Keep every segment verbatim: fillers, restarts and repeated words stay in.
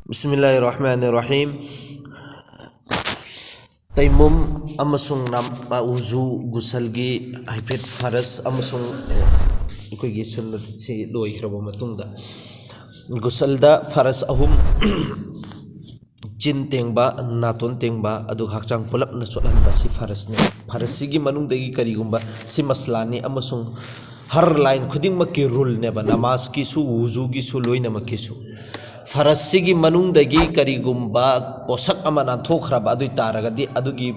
ꯕꯤꯁꯃꯤꯜꯂꯥꯍꯤꯔ ꯔꯍꯃꯥꯅꯤꯔ ꯔꯍꯤꯝ꯫ ꯇꯩꯃꯨꯝ ꯑꯃꯁꯨꯡ ꯅꯝ-, ꯑ, ꯎꯖꯨ, ꯒꯨꯁꯜꯒꯤ ꯍꯥꯏꯐꯦꯠ ꯐꯔꯖ ꯑꯃꯁꯨꯡ ꯑꯩꯈꯣꯏꯒꯤ ꯁꯨꯟꯅꯠꯁꯤ ꯂꯣꯏꯈ꯭ꯔꯕ ꯃꯇꯨꯡꯗ, ꯒꯨꯁꯜꯗ ꯐꯔꯖ ꯑꯍꯨꯝ: ꯆꯤꯟ ꯇꯦꯡꯕ, ꯅꯥꯇꯣꯟ ꯇꯦꯡꯕ, ꯑꯗꯨꯒ ꯍꯛꯆꯥꯡ ꯄꯨꯂꯞꯅ ꯆꯣꯠꯍꯟꯕ, ꯁꯤ ꯐꯔꯖꯅꯤ꯫ ꯐꯔꯖꯁꯤꯒꯤ ꯃꯅꯨꯡꯗꯒꯤ ꯀꯔꯤꯒꯨꯝꯕ, ꯁꯤ ꯃꯁꯂꯥꯅꯤ ꯑꯃꯁꯨꯡ ꯍꯔ ꯂꯥꯏꯟ ꯈꯨꯗꯤꯡꯃꯛꯀꯤ ꯔꯨꯜꯅꯦꯕ, ꯅꯃꯥꯖꯀꯤꯁꯨ, ꯋꯨꯖꯨꯒꯤꯁꯨ, ꯂꯣꯏꯅꯃꯛꯀꯤꯁꯨ꯫ ꯐꯔꯖꯁꯤꯒꯤ ꯃꯅꯨꯡꯗꯒꯤ ꯀꯔꯤꯒꯨꯝꯕ ꯄꯣꯠꯁꯛ ꯑꯃ ꯅꯥꯟꯊꯣꯛꯈ꯭ꯔꯕ ꯑꯗꯨ ꯑꯣꯏ ꯇꯥꯔꯒꯗꯤ, ꯑꯗꯨꯒꯤ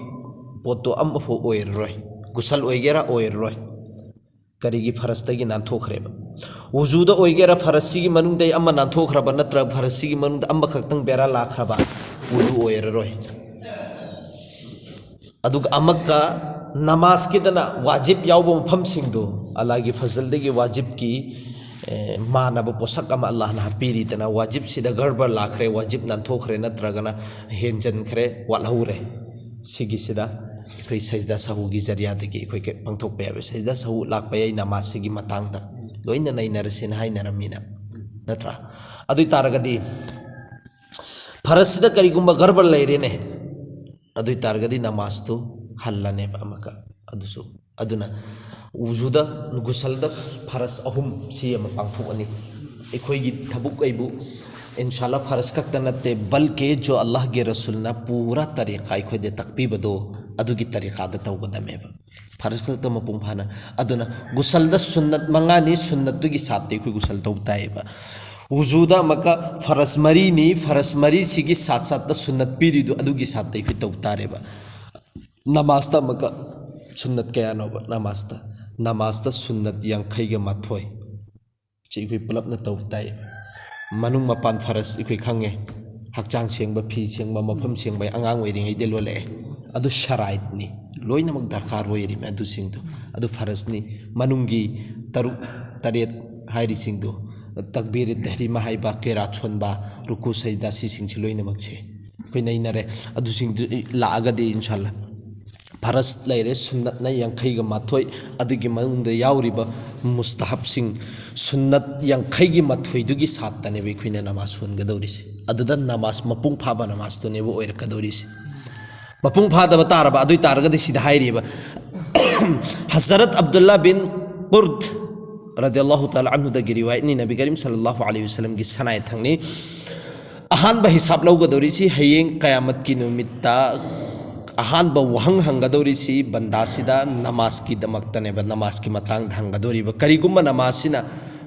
ꯄꯣꯠꯇꯣ ꯑꯃꯐꯥꯎ ꯑꯣꯏꯔꯔꯣꯏ, ꯒꯨꯁꯜ ꯑꯣꯏꯒꯦꯔꯥ ꯑꯣꯏꯔꯔꯣꯏ꯫ ꯀꯔꯤꯒꯤ? ꯐꯔꯖꯇꯒꯤ ꯅꯥꯟꯊꯣꯛꯈ꯭ꯔꯦꯕ꯫ ꯋꯨꯖꯨꯗ ꯑꯣꯏꯒꯦꯔꯥ, ꯐꯔꯖꯁꯤꯒꯤ ꯃꯅꯨꯡꯗ ꯑꯃ ꯅꯥꯟꯊꯣꯛꯈ꯭ꯔꯕ ꯅꯠꯇ꯭ꯔꯒ ꯐꯔꯖꯁꯤꯒꯤ ꯃꯅꯨꯡꯗ ꯑꯃꯈꯛꯇꯪ ꯕꯦꯔꯥ ꯂꯥꯛꯈ꯭ꯔꯕ, ꯋꯨꯖꯨ ꯑꯣꯏꯔꯔꯣꯏ꯫ ꯑꯗꯨꯒ ꯑꯃꯛꯀ ꯅꯃꯥꯖꯀꯤꯗꯅ ꯋꯥꯖꯤꯕ ꯌꯥꯎꯕ ꯃꯐꯝꯁꯤꯡꯗꯣ, ꯑꯜꯂꯥꯍꯒꯤ ꯐꯖꯜꯗꯒꯤ ꯋꯥꯖꯤꯕꯀꯤ, ꯑꯦ, ꯃꯥꯟꯅꯕ ꯄꯣꯠꯁꯛ ꯑꯃ ꯑꯜꯂꯥꯍꯅ ꯍꯥꯞꯄꯤꯔꯤꯗꯅ, ꯋꯥꯖꯤꯕꯁꯤꯗ ꯒꯔꯕꯔ ꯂꯥꯛꯈ꯭ꯔꯦ, ꯋꯥꯖꯤꯕ ꯅꯥꯟꯊꯣꯛꯈ꯭ꯔꯦ, ꯅꯠꯇ꯭ꯔꯒꯅ ꯍꯦꯟꯖꯟꯈ꯭ꯔꯦ, ꯋꯥꯠꯍꯧꯔꯦ꯫ ꯁꯤꯒꯤꯁꯤꯗ ꯑꯩꯈꯣꯏ ꯁꯩꯖꯗꯥ ꯁꯍꯨꯒꯤ ꯖꯔꯤꯌꯥꯗꯒꯤ ꯑꯩꯈꯣꯏ ꯀ-, ꯄꯥꯡꯊꯣꯛꯄ ꯌꯥꯕ꯫ ꯁꯩꯖꯗꯥ ꯁꯍꯨ ꯂꯥꯛꯄ ꯌꯥꯏ ꯅꯃꯥꯖꯁꯤꯒꯤ ꯃꯇꯥꯡꯗ꯫ ꯂꯣꯏꯅ ꯅꯩꯅꯔꯁꯦꯅ ꯍꯥꯏꯅꯔꯝꯃꯤꯅ, ꯅꯠꯇ꯭ꯔꯥ? ꯑꯗꯨ ꯑꯣꯏ ꯇꯥꯔꯒꯗꯤ ꯐꯔꯖꯁꯤꯗ ꯀꯔꯤꯒꯨꯝꯕ ꯒꯔꯕꯔ ꯂꯩꯔꯦꯅꯦ, ꯑꯗꯨ ꯑꯣꯏ ꯇꯥꯔꯒꯗꯤ ꯅꯃꯥꯖꯇꯨ ꯍꯜꯂꯅꯦꯕ ꯑꯃꯨꯛꯀ꯫ ꯑꯗꯨꯁꯨ, ꯑꯗꯨꯅ ꯎꯖꯨꯗ, ꯒꯨꯁꯜꯗ ꯐꯔꯖ ꯑꯍꯨꯝ ꯁꯤ ꯑꯃ ꯄꯥꯡꯊꯣꯛꯑꯅꯤ꯫ ꯑꯩꯈꯣꯏꯒꯤ ꯊꯕꯛ ꯑꯩꯕꯨ, ꯏꯟꯁꯥꯜꯂꯥ, ꯐꯔꯖ ꯈꯛꯇ ꯅꯠꯇꯦ, ꯕꯜꯀꯦ ꯖꯣ ꯑꯜꯂꯥꯍꯒꯤ ꯔꯁꯨꯜꯅ ꯄꯨꯔꯥ ꯇꯔꯤꯀꯥ ꯑꯩꯈꯣꯏꯗ ꯇꯥꯛꯄꯤꯕꯗꯣ, ꯑꯗꯨꯒꯤ ꯇꯔꯤꯀꯥꯗ ꯇꯧꯒꯗꯝꯃꯦꯕ꯫ ꯐꯔꯖ ꯈꯛꯇ ꯃꯄꯨꯡ ꯐꯥꯅ꯫ ꯑꯗꯨꯅ ꯒꯨꯁꯜꯗ ꯁꯨꯟꯅꯠ ꯃꯉꯥꯅꯤ, ꯁꯨꯟꯅꯠꯇꯨꯒꯤ ꯁꯥꯠꯇ ꯑꯩꯈꯣꯏ ꯒꯨꯁꯜ ꯇꯧ ꯇꯥꯏꯌꯦꯕ꯫ ꯋꯨꯖꯨꯗ ꯑꯃꯨꯛꯀ ꯐꯔꯖ ꯃꯔꯤꯅꯤ, ꯐꯔꯖ ꯃꯔꯤꯁꯤꯒꯤ ꯁꯥꯠ ꯁꯥꯠꯇ ꯁꯨꯟꯅꯠ ꯄꯤꯔꯤꯗꯨ, ꯑꯗꯨꯒꯤ ꯁꯥꯠꯇ ꯑꯩꯈꯣꯏ ꯇꯧ ꯇꯥꯔꯦꯕ꯫ ꯅꯃꯥꯖꯇ ꯑꯃꯨꯛꯀ ꯁꯨꯟꯅꯠ ꯀꯌꯥꯅꯣꯕ? ꯅꯃꯥꯖꯇ, ꯅꯃꯥꯖꯇ ꯁꯨꯟꯅꯠ ꯌꯥꯡꯈꯩꯒ ꯃꯥꯊꯣꯏ꯫ ꯁꯤ ꯑꯩꯈꯣꯏ ꯄꯨꯂꯞꯅ ꯇꯧ ꯇꯥꯏ꯫ ꯃꯅꯨꯡ ꯃꯄꯥꯟ ꯐꯔꯖ ꯑꯩꯈꯣꯏ ꯈꯪꯉꯦ꯫ ꯍꯛꯆꯥꯡ ꯁꯦꯡꯕ, ꯐꯤ ꯁꯦꯡꯕ, ꯃꯐꯝ ꯁꯦꯡꯕ, ꯑꯉꯥꯡ ꯑꯣꯏꯔꯤꯉꯩꯗ ꯂꯣꯜꯂꯛꯑꯦ꯫ ꯑꯗꯨ ꯁꯔꯥꯏꯠꯅꯤ, ꯂꯣꯏꯅꯃꯛ ꯗꯔꯀꯥꯔ ꯑꯣꯏꯔꯤꯃꯦ ꯑꯗꯨꯁꯤꯡꯗꯣ꯫ ꯑꯗꯨ ꯐꯔꯖꯅꯤ꯫ ꯃꯅꯨꯡꯒꯤ ꯇꯔꯨꯛ ꯇꯔꯦꯠ ꯍꯥꯏꯔꯤꯁꯤꯡꯗꯣ, ꯇꯛꯕꯤꯔ ꯇꯍꯔꯤꯃꯥ ꯍꯥꯏꯕ, ꯀꯦꯔꯥꯠ ꯁꯣꯟꯕ, ꯔꯨꯀꯨ ꯁꯩꯗꯥ, ꯁꯤꯁꯤꯡꯁꯤ ꯂꯣꯏꯅꯃꯛꯁꯦ ꯑꯩꯈꯣꯏ ꯅꯩꯅꯔꯦ꯫ ꯑꯗꯨꯁꯤꯡꯗꯨ ꯂꯥꯛꯑꯒꯗꯤ ꯏꯟꯁꯥꯜꯂꯥ ꯐꯔꯁ ꯂꯩꯔꯦ, ꯁꯨꯟꯅꯠꯅ ꯌꯥꯡꯈꯩꯒ ꯃꯥꯊꯣꯏ, ꯑꯗꯨꯒꯤ ꯃꯅꯨꯡꯗ ꯌꯥꯎꯔꯤꯕ ꯃꯨꯁꯇꯍꯕꯁꯤꯡ, ꯁꯨꯟꯅꯠ ꯌꯥꯡꯈꯩꯒꯤ ꯃꯥꯊꯣꯏꯗꯨꯒꯤ ꯁꯥꯠꯇꯅꯦꯕ ꯑꯩꯈꯣꯏꯅ ꯅꯃꯥꯖ ꯁꯣꯟꯒꯗꯧꯔꯤꯁꯦ꯫ ꯑꯗꯨꯗ ꯅꯃꯥꯖ, ꯃꯄꯨꯡ ꯐꯥꯕ ꯅꯃꯥꯖꯇꯨꯅꯦꯕ ꯑꯣꯏꯔꯛꯀꯗꯧꯔꯤꯁꯦ꯫ ꯃꯄꯨꯡ ꯐꯥꯗꯕ ꯇꯥꯔꯕ ꯑꯗꯨ ꯑꯣꯏ ꯇꯥꯔꯒꯗꯤ ꯁꯤꯗ ꯍꯥꯏꯔꯤꯕ ꯍꯖꯔꯠ ꯑꯕꯗꯨꯜꯂꯥ ꯕꯤꯟ ꯀꯨꯔꯗ ꯔꯗꯤꯌꯜꯂꯥꯍꯨ ꯇꯥꯂꯥ ꯑꯟꯍꯨꯗꯒꯤ ꯔꯤꯋꯥꯌꯠꯅꯤ, ꯅꯕꯤ ꯀꯔꯤꯝ ꯁꯜꯂꯜꯂꯥꯍꯨ ꯑꯂꯩꯍꯤ ꯋꯁꯜꯂꯝꯒꯤ ꯁꯅꯥꯏ ꯊꯪꯅꯤ꯫ ꯑꯍꯥꯟꯕ ꯍꯤꯁꯥꯕ ꯂꯧꯒꯗꯧꯔꯤꯁꯤ ꯍꯌꯦꯡ ꯀꯌꯥꯃꯠꯀꯤ ꯅꯨꯃꯤꯠꯇ ꯑꯍꯥꯟꯕ ꯋꯥꯍꯪ ꯍꯪꯒꯗꯧꯔꯤꯁꯤ ꯕꯟꯗꯥꯁꯤꯗ ꯅꯃꯥꯖꯀꯤꯗꯃꯛꯇꯅꯦꯕ, ꯅꯃꯥꯖꯀꯤ ꯃꯇꯥꯡꯗ ꯍꯪꯒꯗꯧꯔꯤꯕ꯫ ꯀꯔꯤꯒꯨꯝꯕ ꯅꯃꯥꯖꯁꯤꯅ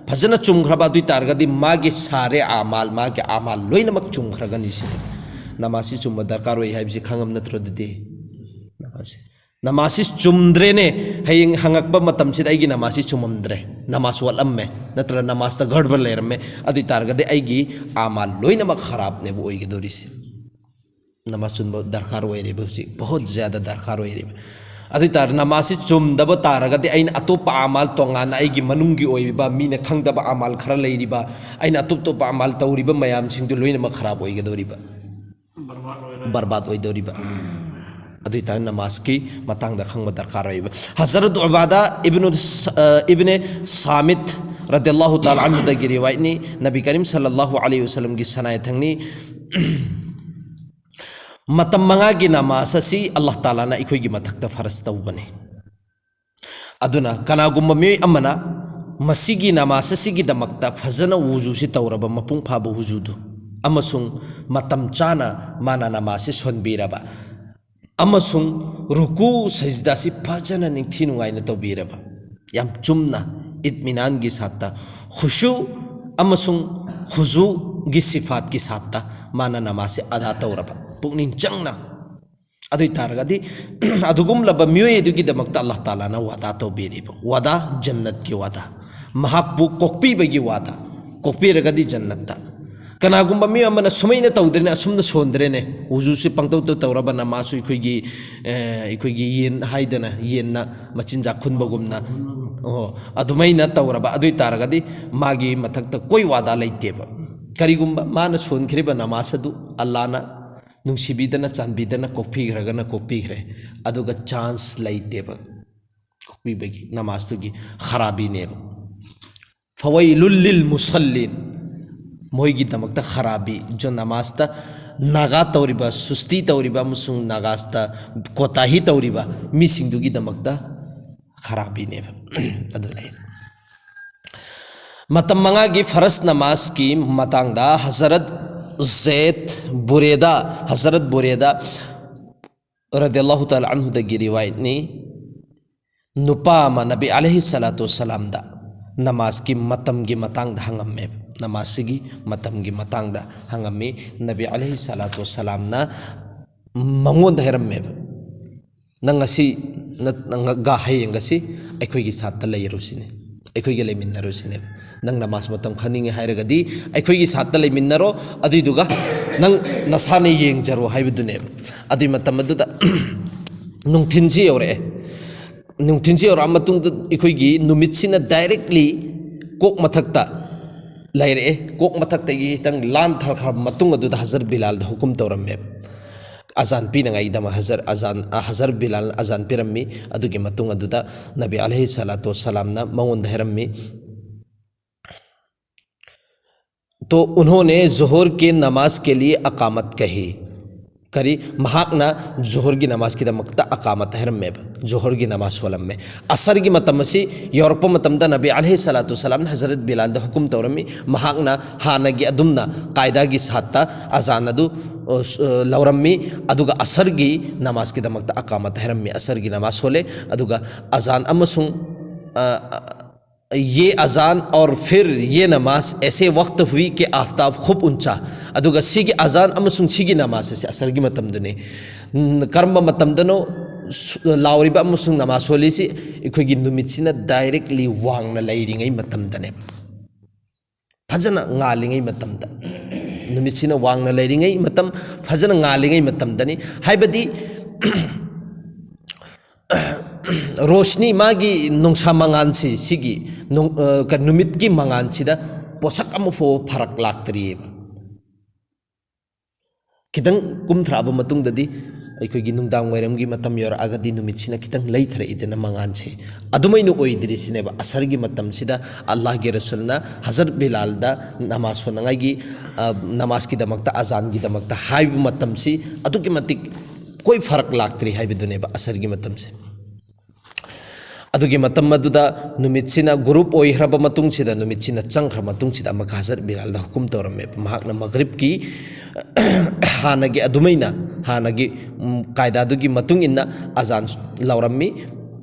ꯐꯖꯅ ꯆꯨꯝꯈ꯭ꯔꯕ ꯑꯗꯨ ꯑꯣꯏ ꯇꯥꯔꯒꯗꯤ ꯃꯥꯒꯤ ꯁꯥꯔꯦ ꯑꯃꯥꯜ, ꯃꯥꯒꯤ ꯑꯃꯥꯜ ꯂꯣꯏꯅꯃꯛ ꯆꯨꯝꯈ꯭ꯔꯒꯅꯤ ꯁꯤꯅꯤ꯫ ꯅꯃꯥꯖꯁꯤ ꯆꯨꯝꯕ ꯗꯔꯀꯥꯔ ꯑꯣꯏ ꯍꯥꯏꯕꯁꯤ ꯈꯪꯉꯝ ꯅꯠꯇ꯭ꯔꯣ? ꯑꯗꯨꯗꯤ ꯅꯃꯥꯖꯁꯤ, ꯅꯃꯥꯖꯁꯤ ꯆꯨꯝꯗ꯭ꯔꯦꯅꯦ, ꯍꯌꯦꯡ ꯍꯪꯉꯛꯄ ꯃꯇꯝꯁꯤꯗ ꯑꯩꯒꯤ ꯅꯃꯥꯖꯁꯤ ꯆꯨꯝꯃꯝꯗ꯭ꯔꯦ, ꯅꯃꯥꯖ ꯋꯥꯠꯂꯝꯃꯦ, ꯅꯠꯇ꯭ꯔꯒ ꯅꯃꯥꯖꯇ ꯒꯔꯕꯔ ꯂꯩꯔꯝꯃꯦ, ꯑꯗꯨ ꯑꯣꯏ ꯇꯥꯔꯒꯗꯤ ꯑꯩꯒꯤ ꯑꯃꯥꯜ ꯂꯣꯏꯅꯃꯛ ꯈꯔꯥꯞꯅꯦꯕ ꯑꯣꯏꯒꯗꯧꯔꯤꯁꯦ꯫ ꯅꯃꯥꯖ ꯆꯨꯝꯕ ꯗꯔꯀꯥꯔ ꯑꯣꯏꯔꯦꯕ ꯍꯧꯖꯤꯛ, ꯕꯍꯨꯠ ꯖ꯭ꯌꯥꯗ ꯗꯔꯀꯥꯔ ꯑꯣꯏꯔꯦꯕ꯫ ꯑꯗꯨ ꯑꯣꯏ ꯇꯥꯔꯗꯤ ꯅꯃꯥꯖꯁꯤ ꯆꯨꯝꯗꯕ ꯇꯥꯔꯒꯗꯤ ꯑꯩꯅ ꯑꯇꯣꯞꯄ ꯑꯃꯥꯜ, ꯇꯣꯉꯥꯟꯅ ꯑꯩꯒꯤ ꯃꯅꯨꯡꯒꯤ ꯑꯣꯏꯔꯤꯕ, ꯃꯤꯅ ꯈꯪꯗꯕ ꯑꯃꯥꯜ ꯈꯔ ꯂꯩꯔꯤꯕ, ꯑꯩꯅ ꯑꯇꯣꯞ ꯑꯇꯣꯞꯄ ꯑꯃꯥꯜ ꯇꯧꯔꯤꯕ ꯃꯌꯥꯝꯁꯤꯡꯗꯨ ꯂꯣꯏꯅꯃꯛ ꯈꯔꯥꯞ ꯑꯣꯏꯒꯗꯧꯔꯤꯕ, ꯕꯔꯕꯥꯗ ꯑꯣꯏꯗꯧꯔꯤꯕ꯫ ꯑꯗꯨ ꯑꯣꯏ ꯇꯥꯔꯗꯤ ꯅꯃꯥꯖꯀꯤ ꯃꯇꯥꯡꯗ ꯈꯪꯕ ꯗꯔꯀꯥꯔ ꯑꯣꯏꯕ꯫ ꯍꯖꯔꯠ ꯎꯕꯥꯗꯥ ꯏꯕꯅꯨ ꯁ-, ꯑ, ꯏꯕꯅꯦ ꯁꯥꯃꯤꯠ ꯔꯗꯤꯌꯜꯂꯥꯍꯨ ꯇꯥꯂꯥ ꯑꯟꯍꯨꯗꯒꯤ ꯔꯤꯋꯥꯌꯠꯅꯤ, ꯅꯕꯤ ꯀꯔꯤꯝ ꯁꯜꯂꯜꯂꯥꯍꯨ ꯑꯂꯩꯍꯤ ꯋꯁꯜꯂꯝꯒꯤ ꯁꯅꯥꯏ ꯊꯪꯅꯤ꯫ ꯃꯇꯝ ꯃꯉꯥꯒꯤ ꯅꯃꯥꯖ ꯑꯁꯤ ꯑꯜꯂꯥꯍ ꯇꯥꯂꯥꯅ ꯑꯩꯈꯣꯏꯒꯤ ꯃꯊꯛꯇ ꯐꯔꯖ ꯇꯧꯕꯅꯤ꯫ ꯑꯗꯨꯅ ꯀꯅꯥꯒꯨꯝꯕ ꯃꯤꯑꯣꯏ ꯑꯃꯅ ꯃꯁꯤꯒꯤ ꯅꯃꯥꯖ ꯑꯁꯤꯒꯤꯗꯃꯛꯇ ꯐꯖꯅ ꯋꯨꯖꯨꯁꯤ ꯇꯧꯔꯕ, ꯃꯄꯨꯡ ꯐꯥꯕ ꯋꯨꯖꯨꯗꯨ, ꯑꯃꯁꯨꯡ ꯃꯇꯝ ꯆꯥꯅ ꯃꯥꯅ ꯅꯃꯥꯖꯁꯤ ꯁꯣꯟꯕꯤꯔꯕ, ꯑꯃꯁꯨꯡ ꯔꯨꯀꯨ ꯁꯖꯗꯥꯁꯤ ꯐꯖꯅ ꯅꯤꯡꯊꯤ ꯅꯨꯡꯉꯥꯏꯅ ꯇꯧꯕꯤꯔꯕ, ꯌꯥꯝ ꯆꯨꯝꯅ ꯏꯠꯃꯤꯅꯥꯟꯒꯤ ꯁꯥꯠꯇ, ꯈꯨꯁꯨ ꯑꯃꯁꯨꯡ ꯈꯨꯖꯨꯒꯤ ꯁꯤꯐꯥꯠꯀꯤ ꯁꯥꯠꯇ ꯃꯥꯅ ꯅꯃꯥꯖꯁꯤ ꯑꯗꯥ ꯇꯧꯔꯕ, ꯄꯨꯛꯅꯤꯡ ꯆꯪꯅ, ꯑꯗꯨ ꯑꯣꯏ ꯇꯥꯔꯒꯗꯤ ꯑꯗꯨꯒꯨꯝꯂꯕ ꯃꯤꯑꯣꯏ ꯑꯗꯨꯒꯤꯗꯃꯛꯇ ꯑꯜꯂꯥꯍ ꯇꯥꯂꯥꯅ ꯋꯥꯗꯥ ꯇꯧꯕꯤꯔꯤꯕ ꯋꯥꯗꯥ, ꯖꯟꯅꯠꯀꯤ ꯋꯥꯗꯥ, ꯃꯍꯥꯛꯄꯨ ꯀꯣꯛꯄꯤꯕꯒꯤ ꯋꯥꯗꯥ, ꯀꯣꯛꯄꯤꯔꯒꯗꯤ ꯖꯟꯅꯠꯇ꯫ ꯀꯅꯥꯒꯨꯝꯕ ꯃꯤꯑꯣꯏ ꯑꯃꯅ ꯁꯨꯃꯥꯏꯅ ꯇꯧꯗ꯭ꯔꯦꯅꯦ, ꯑꯁꯨꯝꯅ ꯁꯣꯟꯗ꯭ꯔꯦꯅꯦ, ꯎꯖꯨꯁꯤ ꯄꯪꯇꯧꯇ ꯇꯧꯔꯕ, ꯅꯃꯥꯖꯁꯨ ꯑꯩꯈꯣꯏꯒꯤ, ꯑꯦ, ꯑꯩꯈꯣꯏꯒꯤ ꯌꯦꯟ ꯍꯥꯏꯗꯅ, ꯌꯦꯟꯅ ꯃꯆꯤꯟꯖꯥꯛ ꯈꯨꯟꯕꯒꯨꯝꯅ, ꯑꯣ, ꯑꯗꯨꯃꯥꯏꯅ ꯇꯧꯔꯕ ꯑꯗꯨ ꯑꯣꯏ ꯇꯥꯔꯒꯗꯤ ꯃꯥꯒꯤ ꯃꯊꯛꯇ ꯀꯣꯏ ꯋꯥꯗꯥ ꯂꯩꯇꯦꯕ꯫ ꯀꯔꯤꯒꯨꯝꯕ ꯃꯥꯅ ꯁꯣꯟꯈ꯭ꯔꯤꯕ ꯅꯃꯥꯖ ꯑꯗꯨ ꯑꯜꯂꯥꯅ ꯅꯨꯡꯁꯤꯕꯤꯗꯅ ꯆꯥꯟꯕꯤꯗꯅ ꯀꯣꯛꯄꯤꯈ꯭ꯔꯒꯅ ꯀꯣꯛꯄꯤꯈ꯭ꯔꯦ, ꯑꯗꯨꯒ ꯆꯥꯟꯁ ꯂꯩꯇꯦꯕ ꯀꯣꯛꯄꯤꯕꯒꯤ꯫ ꯅꯃꯥꯖꯇꯨꯒꯤ ꯈꯔꯥꯕꯤꯅꯦꯕ꯫ ꯐꯋꯩꯂꯨꯜ ꯂꯤꯜ ꯃꯨꯁꯜꯂꯤꯟ, ꯃꯣꯏꯒꯤꯗꯃꯛꯇ ꯈꯔꯥꯕꯤ, ꯖꯣ ꯅꯃꯥꯖꯇ ꯅꯥꯒꯥ ꯇꯧꯔꯤꯕ, ꯁꯨꯁꯇꯤ ꯇꯧꯔꯤꯕ ꯑꯃꯁꯨꯡ ꯅꯃꯥꯖꯇ ꯀꯣꯇꯥꯍꯤ ꯇꯧꯔꯤꯕ ꯃꯤꯁꯤꯡꯗꯨꯒꯤꯗꯃꯛꯇ ꯈꯔꯥꯕꯤꯅꯦꯕ꯫ ꯑꯗꯨ ꯂꯩ꯫ ꯃꯇꯝ ꯃꯉꯥꯒꯤ ꯐꯔꯁ ꯅꯃꯥꯖꯀꯤ ꯃꯇꯥꯡꯗ ꯍꯖꯔꯠ ꯖꯦꯗ ꯕꯨꯔꯦꯗꯥ, ꯍꯖꯔꯠ ꯕꯨꯔꯦꯗꯥ ꯔꯗꯤꯌꯜꯂꯥꯍꯨ ꯇꯥꯂꯥ ꯑꯟꯍꯨꯗꯒꯤ ꯔꯤꯋꯥꯌꯠꯅꯤ꯫ ꯅꯨꯄꯥ ꯑꯃ ꯅꯕꯤ ꯑꯂꯩꯍꯤ ꯁꯂꯥꯇꯨ ꯋꯁꯁꯂꯥꯝꯗ ꯅꯃꯥꯖꯀꯤ ꯃꯇꯝꯒꯤ ꯃꯇꯥꯡꯗ ꯍꯪꯉꯝꯃꯦꯕ꯫ ꯅꯃꯥꯖꯁꯤꯒꯤ ꯃꯇꯝꯒꯤ ꯃꯇꯥꯡꯗ ꯍꯪꯉꯝꯃꯤ꯫ ꯅꯕꯤ ꯑꯂꯩꯍꯤ ꯁꯂꯥꯇꯨ ꯋꯁꯁꯂꯥꯝꯅ ꯃꯉꯣꯟꯗ ꯍꯥꯏꯔꯝꯃꯦꯕ, "ꯅꯪ ꯉꯁꯤ ꯅ-, ꯅꯪꯒ ꯍꯌꯦꯡꯒꯁꯤ ꯑꯩꯈꯣꯏꯒꯤ ꯁꯥꯠꯇ ꯂꯩꯔꯨꯁꯤꯅꯦ, ꯑꯩꯈꯣꯏꯒ ꯂꯩꯃꯤꯟꯅꯔꯨꯁꯤꯅꯦꯕ꯫ ꯅꯪ ꯅꯃꯥꯖ ꯃꯇꯝ ꯈꯪꯅꯤꯡꯉꯦ ꯍꯥꯏꯔꯒꯗꯤ ꯑꯩꯈꯣꯏꯒꯤ ꯁꯥꯠꯇ ꯂꯩꯃꯤꯟꯅꯔꯣ, ꯑꯗꯨꯏꯗꯨꯒ ꯅꯪ ꯅꯁꯥꯅ ꯌꯦꯡꯖꯔꯣ" ꯍꯥꯏꯕꯗꯨꯅꯦꯕ꯫ ꯑꯗꯨꯏ ꯃꯇꯝ ꯑꯗꯨꯗ ꯅꯨꯡꯊꯤꯟꯁꯤ ꯌꯧꯔꯛꯑꯦ꯫ ꯅꯨꯡꯊꯤꯟꯁꯤ ꯌꯧꯔꯛꯑ ꯃꯇꯨꯡꯗ ꯑꯩꯈꯣꯏꯒꯤ ꯅꯨꯃꯤꯠꯁꯤꯅ ꯗꯥꯏꯔꯦꯛꯂꯤ ꯀꯣꯛ ꯃꯊꯛꯇ ꯂꯩꯔꯛꯑꯦ꯫ ꯀꯣꯛ ꯃꯊꯛꯇꯒꯤ ꯈꯤꯇꯪ ꯂꯥꯟꯊꯈ꯭ꯔꯕ ꯃꯇꯨꯡ ꯑꯗꯨꯗ ꯍꯖꯔꯠ ꯕꯤꯂꯥꯜꯗ ꯍꯨꯀꯨꯝ ꯇꯧꯔꯝꯃꯦꯕ꯫ ꯑꯖꯥꯟ ꯄꯤꯅꯉꯥꯏꯒꯤꯗꯃꯛ ꯍꯖꯔ ꯑꯖꯥꯟ, ꯑ, ꯍꯖꯔ ꯕꯤꯂꯥꯜꯅ ꯑꯖꯥꯟ ꯄꯤꯔꯝꯃꯤ꯫ ꯑꯗꯨꯒꯤ ꯃꯇꯨꯡ ꯑꯗꯨꯗ ꯅꯕꯤ ꯑꯂꯩꯍꯤ ꯁꯂꯥꯇꯨ ꯋꯁꯁꯂꯥꯝꯅ ꯃꯉꯣꯟꯗ ꯍꯥꯏꯔꯝꯃꯤ, "तो उन्होंने ज़ोहर के नमाज के लिए अकामत कही, ꯀꯔꯤ, ꯃꯍꯥꯛꯅ ꯖꯣꯍꯔꯒꯤ ꯅꯃꯥꯖꯀꯤꯗꯃꯛꯇ ꯑꯀꯥꯃꯠ ꯍꯥꯏꯔꯝꯃꯦꯕ, ꯖꯣꯍꯔꯒꯤ ꯅꯃꯥꯖ ꯁꯣꯜꯂꯝꯃꯦ"꯫ ꯑꯁꯔꯒꯤ ꯃꯇꯝ ꯑꯁꯤ ꯌꯧꯔꯛꯄ ꯃꯇꯝꯗ ꯅꯕꯤ ꯑꯂꯩꯍꯤ ꯁꯂꯥꯇꯨ ꯋꯁꯁꯂꯥꯝꯅ ꯍꯖꯔꯠ ꯕꯤꯂꯥꯜꯗ ꯍꯨꯀꯨꯝ ꯇꯧꯔꯝꯃꯤ꯫ ꯃꯍꯥꯛꯅ ꯍꯥꯟꯅꯒꯤ ꯑꯗꯨꯝꯅ ꯀꯥꯏꯗꯥꯒꯤ ꯁꯥꯠꯇ ꯑꯖꯥꯟ ꯑꯗꯨ, ꯑ, ꯁ-, ꯑ, ꯂꯧꯔꯝꯃꯤ, ꯑꯗꯨꯒ ꯑꯁꯔꯒꯤ ꯅꯃꯥꯖꯀꯤꯗꯃꯛꯇ ꯑꯀꯥꯃꯠ ꯍꯥꯏꯔꯝꯃꯤ꯫ ꯑꯁꯔꯒꯤ ꯅꯃꯥꯖ ꯁꯣꯜꯂꯦ, ꯑꯗꯨꯒ ꯑꯖꯥꯟ ꯑꯃꯁꯨꯡ, ꯑ, ꯑ, "ये अजान और फिर ये नमाज ऐसे वक्त हुई कि आफताब खूब ऊंचा"꯫ ꯑꯗꯨꯒ ꯁꯤꯒꯤ ꯑꯖꯥꯟ ꯑꯃꯁꯨꯡ ꯁꯤꯒꯤ ꯅꯃꯥꯖ ꯑꯁꯤ ꯑꯁꯔꯒꯤ ꯃꯇꯝꯗꯅꯤ꯫ ꯎꯝ, ꯀꯔꯝꯕ ꯃꯇꯝꯗꯅꯣ ꯁꯨ-, ꯂꯥꯎꯔꯤꯕ ꯑꯃꯁꯨꯡ ꯅꯃꯥꯖ ꯁꯣꯜꯂꯤꯁꯤ? ꯑꯩꯈꯣꯏꯒꯤ ꯅꯨꯃꯤꯠꯁꯤꯅ ꯗꯥꯏꯔꯦꯛꯂꯤ ꯋꯥꯡꯅ ꯂꯩꯔꯤꯉꯩ ꯃꯇꯝꯗꯅꯦꯕ꯫ ꯐꯖꯅ ꯉꯥꯜꯂꯤꯉꯩ ꯃꯇꯝꯗ, ꯅꯨꯃꯤꯠꯁꯤꯅ ꯋꯥꯡꯅ ꯂꯩꯔꯤꯉꯩ ꯃꯇꯝ, ꯐꯖꯅ ꯉꯥꯜꯂꯤꯉꯩ ꯃꯇꯝꯗꯅꯤ꯫ ꯍꯥꯏꯕꯗꯤ, ꯔꯣꯁꯅꯤ, ꯃꯥꯒꯤ ꯅꯨꯡꯁꯥ ꯃꯉꯥꯜꯁꯤ, ꯁꯤꯒꯤ ꯅꯨꯡ-, ꯑ, ꯀ-, ꯅꯨꯃꯤꯠꯀꯤ ꯃꯉꯥꯜꯁꯤꯗ ꯄꯣꯠꯁꯛ ꯑꯃ ꯐꯥꯎꯕ ꯐꯔꯛ ꯂꯥꯛꯇ꯭ꯔꯤꯑꯕ꯫ ꯈꯤꯇꯪ ꯀꯨꯝꯊꯔꯛꯑꯕ ꯃꯇꯨꯡꯗꯗꯤ ꯑꯩꯈꯣꯏꯒꯤ ꯅꯨꯡꯗꯥꯡ ꯋꯥꯏꯔꯝꯒꯤ ꯃꯇꯝ ꯌꯧꯔꯛꯑꯒꯗꯤ ꯅꯨꯃꯤꯠꯁꯤꯅ ꯈꯤꯇꯪ ꯂꯩꯊꯔꯛꯏꯗꯅ ꯃꯉꯥꯜꯁꯦ꯫ ꯑꯗꯨꯃꯥꯏꯅ ꯑꯣꯏꯗ꯭ꯔꯤꯁꯤꯅꯦꯕ꯫ ꯑꯁꯔꯒꯤ ꯃꯇꯝꯁꯤꯗ ꯑꯜꯂꯥꯍꯒꯤ ꯔꯁꯨꯜꯅ ꯍꯖꯔꯠ ꯕꯤꯂꯥꯜꯗ ꯅꯃꯥꯖ ꯁꯣꯟꯅꯉꯥꯏꯒꯤ, ꯑ, ꯅꯃꯥꯖꯀꯤꯗꯃꯛꯇ, ꯑꯖꯥꯟꯒꯤꯗꯃꯛꯇ ꯍꯥꯏꯕ ꯃꯇꯝꯁꯤ ꯑꯗꯨꯛꯀꯤ ꯃꯇꯤꯛ ꯀꯣꯏ ꯐꯔꯛ ꯂꯥꯛꯇ꯭ꯔꯤ ꯍꯥꯏꯕꯗꯨꯅꯦꯕ ꯑꯁꯔꯒꯤ ꯃꯇꯝꯁꯦ꯫ ꯑꯗꯨꯒꯤ ꯃꯇꯝ ꯑꯗꯨꯗ ꯅꯨꯃꯤꯠꯁꯤꯅ ꯒꯨꯔꯨꯞ ꯑꯣꯏꯈ꯭ꯔꯕ ꯃꯇꯨꯡꯁꯤꯗ, ꯅꯨꯃꯤꯠꯁꯤꯅ ꯆꯪꯈ꯭ꯔ ꯃꯇꯨꯡꯁꯤꯗ ꯑꯃꯨꯛꯀ ꯍꯖꯔꯠ ꯕꯤꯂꯥꯜꯗ ꯍꯨꯀꯨꯝ ꯇꯧꯔꯝꯃꯦꯕ꯫ ꯃꯍꯥꯛꯅ ꯃꯒ꯭ꯔꯤꯕꯀꯤ ꯍꯥꯟꯅꯒꯤ ꯑꯗꯨꯃꯥꯏꯅ, ꯍꯥꯟꯅꯒꯤ, ꯎꯝ, ꯀꯥꯏꯗꯥꯗꯨꯒꯤ ꯃꯇꯨꯡ ꯏꯟꯅ ꯑꯖꯥꯟ ꯂꯧꯔꯝꯃꯤ,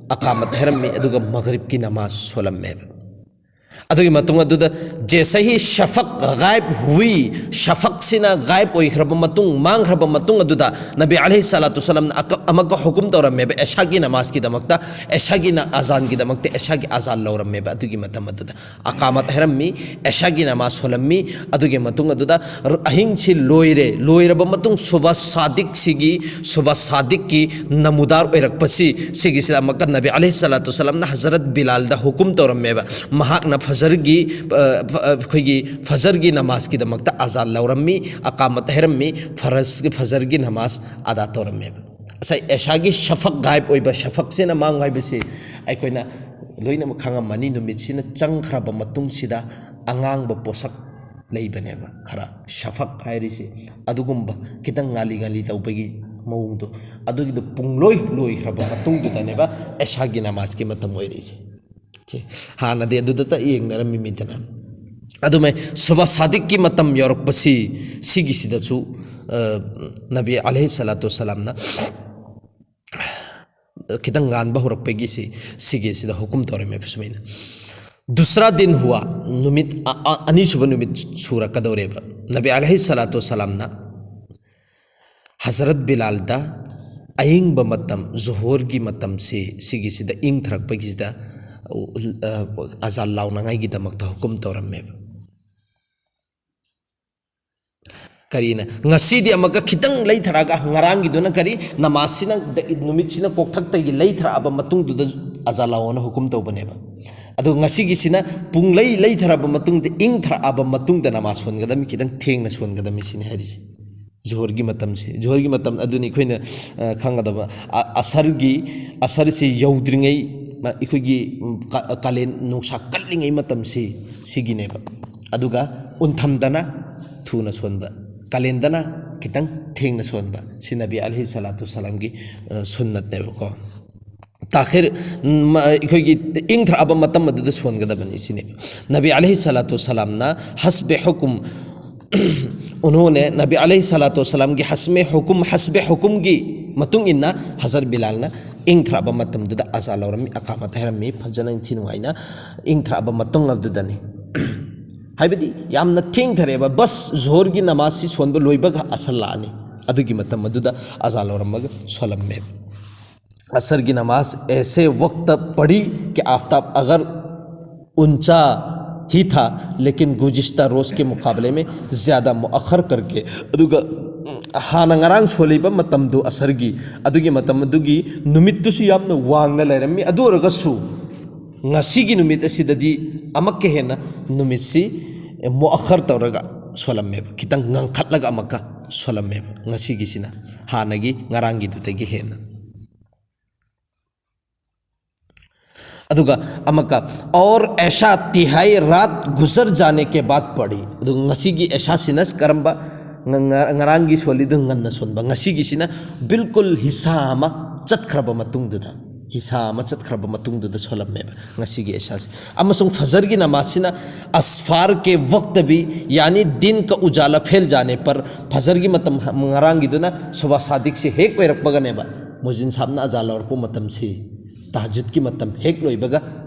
ꯑꯀꯥꯃꯠ ꯍꯥꯏꯔꯝꯃꯤ, ꯑꯗꯨꯒ ꯃꯒ꯭ꯔꯤꯕꯀꯤ ꯅꯃꯥꯖ ꯁꯣꯜꯂꯝꯃꯦꯕ꯫ ꯑꯗꯨꯒꯤ ꯃꯇꯨꯡ ꯑꯗꯨꯗ ꯖꯦꯁꯦ ꯍꯤ ꯁꯐꯛ ꯒꯥꯏꯕ ꯍꯨꯏ, ꯁꯐꯛꯁꯤꯅ ꯒꯥꯏꯕ ꯑꯣꯏꯈ꯭ꯔꯕ ꯃꯇꯨꯡ, ꯃꯥꯡꯈ꯭ꯔꯕ ꯃꯇꯨꯡ ꯑꯗꯨꯗ ꯅꯕꯤ ꯑꯂꯩꯍꯤ ꯁꯂꯥꯇꯨ ꯁꯂꯥꯝꯅ ꯑꯀ-, ꯑꯃꯨꯛꯀ ꯍꯨꯀꯨꯝ ꯇꯧꯔꯝꯃꯦꯕ ꯑꯦꯁꯥꯒꯤ ꯅꯃꯥꯖꯀꯤꯗꯃꯛꯇ, ꯑꯦꯁꯥꯒꯤ ꯅ-, ꯑꯖꯥꯟꯒꯤꯗꯃꯛꯇ ꯑꯦꯁꯥꯒꯤ ꯑꯖꯥꯟ ꯂꯧꯔꯝꯃꯦꯕ꯫ ꯑꯗꯨꯒꯤ ꯃꯇꯝ ꯑꯗꯨꯗ ꯑꯀꯥꯃꯠ ꯍꯥꯏꯔꯝꯃꯤ, ꯑꯦꯁꯥꯒꯤ ꯅꯃꯥꯖ ꯁꯣꯜꯂꯝꯃꯤ꯫ ꯑꯗꯨꯒꯤ ꯃꯇꯨꯡ ꯑꯗꯨꯗ ꯔ-, ꯑꯍꯤꯡꯁꯤ ꯂꯣꯏꯔꯦ, ꯂꯣꯏꯔꯕ ꯃꯇꯨꯡ ꯁꯨꯕ ꯁꯥꯗꯤꯛꯁꯤꯒꯤ, ꯁꯨꯕ ꯁꯥꯗꯤꯛꯀꯤ ꯅꯃꯨꯗꯥꯔ ꯑꯣꯏꯔꯛꯄꯁꯤ, ꯁꯤꯒꯤꯁꯤꯗ ꯑꯃꯨꯛꯀ ꯅꯕꯤ ꯑꯂꯩꯍꯤ ꯁꯂꯥꯇꯨ ꯁꯂꯥꯝꯅ ꯍꯖꯔꯠ ꯕꯤꯂꯥꯜꯗ ꯍꯨꯀꯨꯝ ꯇꯧꯔꯝꯃꯦꯕ꯫ ꯃꯍꯥꯛꯅ ꯐꯖꯔꯒꯤ, ꯑ, ꯐ-, ꯑ, ꯑꯩꯈꯣꯏꯒꯤ ꯐꯖꯔꯒꯤ ꯅꯃꯥꯖꯀꯤꯗꯃꯛꯇ ꯑꯖꯥꯟ ꯂꯧꯔꯝꯃꯤ, ꯑꯀꯥꯃꯠ ꯍꯥꯏꯔꯝꯃꯤ, ꯐꯔꯁ-, ꯐꯖꯔꯒꯤ ꯅꯃꯥꯖ ꯑꯗꯥ ꯇꯧꯔꯝꯃꯦꯕ꯫ ꯉꯁꯥꯏ ꯑꯦꯁꯥꯒꯤ ꯁꯐꯛ ꯒꯥꯏꯕ ꯑꯣꯏꯕ, ꯁꯐꯛꯁꯤꯅ ꯃꯥꯡ ꯍꯥꯏꯕꯁꯤ ꯑꯩꯈꯣꯏꯅ ꯂꯣꯏꯅꯃꯛ ꯈꯪꯉꯝꯃꯅꯤ꯫ ꯅꯨꯃꯤꯠꯁꯤꯅ ꯆꯪꯈ꯭ꯔꯕ ꯃꯇꯨꯡꯁꯤꯗ ꯑꯉꯥꯡꯕ ꯄꯣꯁꯛ ꯂꯩꯕꯅꯦꯕ, ꯈꯔ ꯁꯐꯛ ꯍꯥꯏꯔꯤꯁꯤ ꯑꯗꯨꯒꯨꯝꯕ ꯈꯤꯇꯪ ꯉꯥꯂꯤ ꯉꯥꯂꯤ ꯇꯧꯕꯒꯤ ꯃꯑꯣꯡꯗꯣ, ꯑꯗꯨꯒꯤꯗꯣ ꯄꯨꯡꯂꯣꯏ ꯂꯣꯏꯈ꯭ꯔꯕ ꯃꯇꯨꯡꯗꯨꯗꯅꯦꯕ ꯑꯦꯁꯥꯒꯤ ꯅꯃꯥꯖꯀꯤ ꯃꯇꯝ ꯑꯣꯏꯔꯛꯏꯁꯦ꯫ ꯁꯦ, ꯍꯥꯟꯅꯗꯤ ꯑꯗꯨꯗꯇ ꯌꯦꯡꯅꯔꯝꯃꯤꯃꯤꯗꯅ꯫ ꯑꯗꯨꯃꯥꯏ ꯁꯨꯕ ꯁꯥꯗꯤꯛꯀꯤ ꯃꯇꯝ ꯌꯧꯔꯛꯄꯁꯤ, ꯁꯤꯒꯤꯁꯤꯗꯁꯨ, ꯑ, ꯅꯕꯤ ꯑꯂꯩꯍꯤ ꯁꯂꯥꯇꯨ ꯋꯁꯁꯂꯥꯝꯅ ꯈꯤꯇꯪ ꯉꯥꯟꯕ ꯍꯧꯔꯛꯄꯒꯤꯁꯤ, ꯁꯤꯒꯤꯁꯤꯗ ꯍꯨꯀꯨꯝ ꯇꯧꯔꯝꯃꯦꯕ ꯁꯨꯃꯥꯏꯅ꯫ ꯗꯨꯁ꯭ꯔꯥ ꯗꯤꯟ ꯍꯨꯋꯥ, ꯅꯨꯃꯤꯠ ꯑ-, ꯑ-, ꯑꯅꯤꯁꯨꯕ ꯅꯨꯃꯤꯠ ꯁꯨꯔꯛꯀꯗꯧꯔꯦꯕ꯫ ꯅꯕꯤ ꯑꯂꯩꯍꯤ ꯁꯂꯥꯇꯨ ꯋꯁꯁꯂꯥꯝꯅ ꯍꯖꯔꯠ ꯕꯤꯂꯥꯜꯗ ꯑꯌꯤꯡꯕ ꯃꯇꯝ, ꯖꯣꯍꯣꯔꯒꯤ ꯃꯇꯝꯁꯤ, ꯁꯤꯒꯤꯁꯤꯗ ꯏꯪꯊꯔꯛꯄꯒꯤꯁꯤꯗ, ꯑ, ꯑꯖꯥꯟ ꯂꯥꯎꯅꯉꯥꯏꯒꯤꯗꯃꯛꯇ ꯍꯨꯀꯨꯝ ꯇꯧꯔꯝꯃꯦꯕ꯫ ꯀꯔꯤꯅ? ꯉꯁꯤꯗꯤ ꯑꯃꯨꯛꯀ ꯈꯤꯇꯪ ꯂꯩꯊꯔꯛꯑꯒ, ꯉꯔꯥꯡꯒꯤꯗꯨꯅ ꯀꯔꯤ? ꯅꯃꯥꯖꯁꯤꯅ, ꯅꯨꯃꯤꯠꯁꯤꯅ ꯀꯣꯛꯊꯛꯇꯒꯤ ꯂꯩꯊꯔꯛꯑꯕ ꯃꯇꯨꯡꯗꯨꯗ ꯑꯖꯥꯟ ꯂꯥꯎꯑꯣꯅ ꯍꯨꯀꯨꯝ ꯇꯧꯕꯅꯦꯕ꯫ ꯑꯗꯣ ꯉꯁꯤꯒꯤꯁꯤꯅ ꯄꯨꯡꯂꯩ ꯂꯩꯊꯔꯛꯑꯕ ꯃꯇꯨꯡꯗ, ꯏꯪꯊꯔꯛꯑꯕ ꯃꯇꯨꯡꯗ ꯅꯃꯥꯖ ꯁꯣꯟꯒꯗꯕꯅꯤ, ꯈꯤꯇꯪ ꯊꯦꯡꯅ ꯁꯣꯟꯒꯗꯕꯅꯤ ꯁꯤꯅꯤ ꯍꯥꯏꯔꯤꯁꯦ꯫ ꯖꯣꯍꯔꯒꯤ ꯃꯇꯝꯁꯦ, ꯖꯣꯍꯔꯒꯤ ꯃꯇꯝ ꯑꯗꯨꯅꯤ ꯑꯩꯈꯣꯏꯅ, ꯑ, ꯈꯪꯒꯗꯕ꯫ ꯑ-, ꯑꯁꯔꯒꯤ, ꯑꯁꯔꯁꯤ ꯌꯧꯗ꯭ꯔꯤꯉꯩ, ꯃ-, ꯑꯩꯈꯣꯏꯒꯤ, ꯎꯝ, ꯀ-, ꯀꯥꯂꯦꯟ ꯅꯨꯡꯁꯥ ꯀꯜꯂꯤꯉꯩ ꯃꯇꯝꯁꯤ, ꯁꯤꯒꯤꯅꯦꯕ꯫ ꯑꯗꯨꯒ ꯎꯟꯊꯝꯗꯅ ꯊꯨꯅ ꯁꯣꯟꯕ, ꯀꯥꯂꯦꯟꯗꯅ ꯈꯤꯇꯪ ꯊꯦꯡꯅ ꯁꯣꯟꯕ, ꯁꯤ ꯅꯕꯤ ꯑꯂꯩꯍꯤ ꯁꯂꯥꯇꯨ ꯁꯂꯥꯝꯒꯤ, ꯑ, ꯁꯨꯟꯅꯠꯅꯦꯕꯀꯣ꯫ ꯇꯥꯈꯤꯔ, ꯎꯝ, ꯑꯩꯈꯣꯏꯒꯤ ꯏꯪꯊꯔꯛꯑꯕ ꯃꯇꯝ ꯑꯗꯨꯗ ꯁꯣꯟꯒꯗꯕꯅꯤ ꯁꯤꯅꯦꯕ꯫ ꯅꯕꯤ ꯑꯂꯩꯍꯤ ꯁꯂꯥꯇꯨ ꯁꯂꯥꯝꯅ ꯍꯁꯕꯦ ꯍꯨꯀꯨꯝ, ꯎꯟꯍꯣꯅꯦ ꯅꯕꯤ ꯑꯂꯩꯍꯤ ꯁꯂꯥꯇꯨ ꯁꯂꯥꯝꯒꯤ ꯍꯁꯃꯦ ꯍꯨꯀꯨꯝ, ꯍꯁꯕꯦ ꯍꯨꯀꯨꯝꯒꯤ ꯃꯇꯨꯡ ꯏꯟꯅ ꯍꯖꯔꯠ ꯕꯤꯂꯥꯜꯅ ꯏꯪꯊꯔꯛꯑꯕ ꯃꯇꯝꯗꯨꯗ ꯑꯖꯥ ꯂꯧꯔꯝꯃꯤ, ꯑꯀꯥꯃꯠ ꯍꯥꯏꯔꯝꯃꯤ, ꯐꯖꯅ ꯅꯤꯡꯊꯤ ꯅꯨꯡꯉꯥꯏꯅ ꯏꯪꯊꯔꯛꯑꯕ ꯃꯇꯨꯡ ꯑꯗꯨꯗꯅꯤ꯫ ꯍꯥꯏꯕꯗꯤ ꯌꯥꯝꯅ ꯊꯦꯡꯊꯔꯦꯕ, ꯕꯁ ꯖꯣꯍꯔꯒꯤ ꯅꯃꯥꯖꯁꯤ ꯁꯣꯟꯕ ꯂꯣꯏꯕꯒ ꯑꯁꯔ ꯂꯥꯛꯑꯅꯤ, ꯑꯗꯨꯒꯤ ꯃꯇꯝ ꯑꯗꯨꯗ ꯑꯖꯥ ꯂꯧꯔꯝꯃꯒ ꯁꯣꯜꯂꯝꯃꯦꯕ꯫ असर की नमाज ऐसे वक्त पढ़ी कि आफताब अगर ऊंचा ही था, लेकिन गुज़िश्ता रोज़ के मुकाबले में ज़्यादा मुअख़्ख़र करके, ꯑꯗꯨꯒ ꯍꯥꯟꯅ ꯉꯔꯥꯡ ꯁꯣꯜꯂꯤꯕ ꯃꯇꯝꯗꯨ ꯑꯁꯔꯒꯤ, ꯑꯗꯨꯒꯤ ꯃꯇꯝ ꯑꯗꯨꯒꯤ ꯅꯨꯃꯤꯠꯇꯨꯁꯨ ꯌꯥꯝꯅ ꯋꯥꯡꯅ ꯂꯩꯔꯝꯃꯤ꯫ ꯑꯗꯨ ꯑꯣꯏꯔꯒꯁꯨ ꯉꯁꯤꯒꯤ ꯅꯨꯃꯤꯠ ꯑꯁꯤꯗꯗꯤ ꯑꯃꯛꯀ ꯍꯦꯟꯅ ꯅꯨꯃꯤꯠꯁꯤ ꯃꯨꯑꯈꯔ ꯇꯧꯔꯒ ꯁꯣꯜꯂꯝꯃꯦꯕ, ꯈꯤꯇꯪ ꯉꯟꯈꯠꯂꯒ ꯑꯃꯛꯀ ꯁꯣꯜꯂꯝꯃꯦꯕ ꯉꯁꯤꯒꯤꯁꯤꯅ, ꯍꯥꯟꯅꯒꯤ ꯉꯔꯥꯡꯒꯤꯗꯨꯗꯒꯤ ꯍꯦꯟꯅ꯫ ꯑꯗꯨꯒ ꯑꯃꯛꯀ, "और ऐशा तिहाई रात गुजर जाने के बाद पड़ी", ꯑꯗꯨꯒ ꯉꯁꯤꯒꯤ ꯑꯦꯁꯥꯁꯤꯅ ꯀꯔꯝꯕ? ꯉ-, ꯉ-, ꯉꯔꯥꯡꯒꯤ ꯁꯣꯜꯂꯤꯗꯨ ꯉꯟꯅ ꯁꯣꯟꯕ, ꯉꯁꯤꯒꯤꯁꯤꯅ ꯕꯤꯜꯀꯨꯜ ꯍꯤꯁꯥ ꯑꯃ ꯆꯠꯈ꯭ꯔꯕ ꯃꯇꯨꯡꯗꯨꯗ, ꯍꯤꯁꯥ ꯑꯃ ꯆꯠꯈ꯭ꯔꯕ ꯃꯇꯨꯡꯗꯨꯗ ꯁꯣꯜꯂꯝꯃꯦꯕ ꯉꯁꯤꯒꯤ ꯑꯦꯁꯥꯁꯤ꯫ ꯑꯃꯁꯨꯡ ꯐꯖꯔꯒꯤ ꯅꯃꯥꯖꯁꯤꯅ ꯑꯁꯐꯥꯔ ꯀꯦ ꯋꯛꯇ ꯚꯤ, ꯌꯥꯅꯤ ꯗꯤꯟ ꯀ ꯎꯖꯥꯂꯥ ꯐꯦꯜ ꯖꯥꯅꯦ ꯄꯔ, ꯐꯖꯔꯒꯤ ꯃꯇꯝ ꯉꯔꯥꯡꯒꯤꯗꯨꯅ ꯁꯨꯕꯥ ꯁꯥꯗꯤꯛꯁꯤ ꯍꯦꯛ ꯑꯣꯏꯔꯛꯄꯒꯅꯦꯕ, ꯃꯨꯖꯤꯟ ꯁꯥꯕꯅ ꯑꯖꯥ ꯂꯧꯔꯛꯄ ꯃꯇꯝꯁꯤ, ꯇꯍꯖꯨꯗꯀꯤ ꯃꯇꯝ ꯍꯦꯛ ꯂꯣꯏꯕꯒ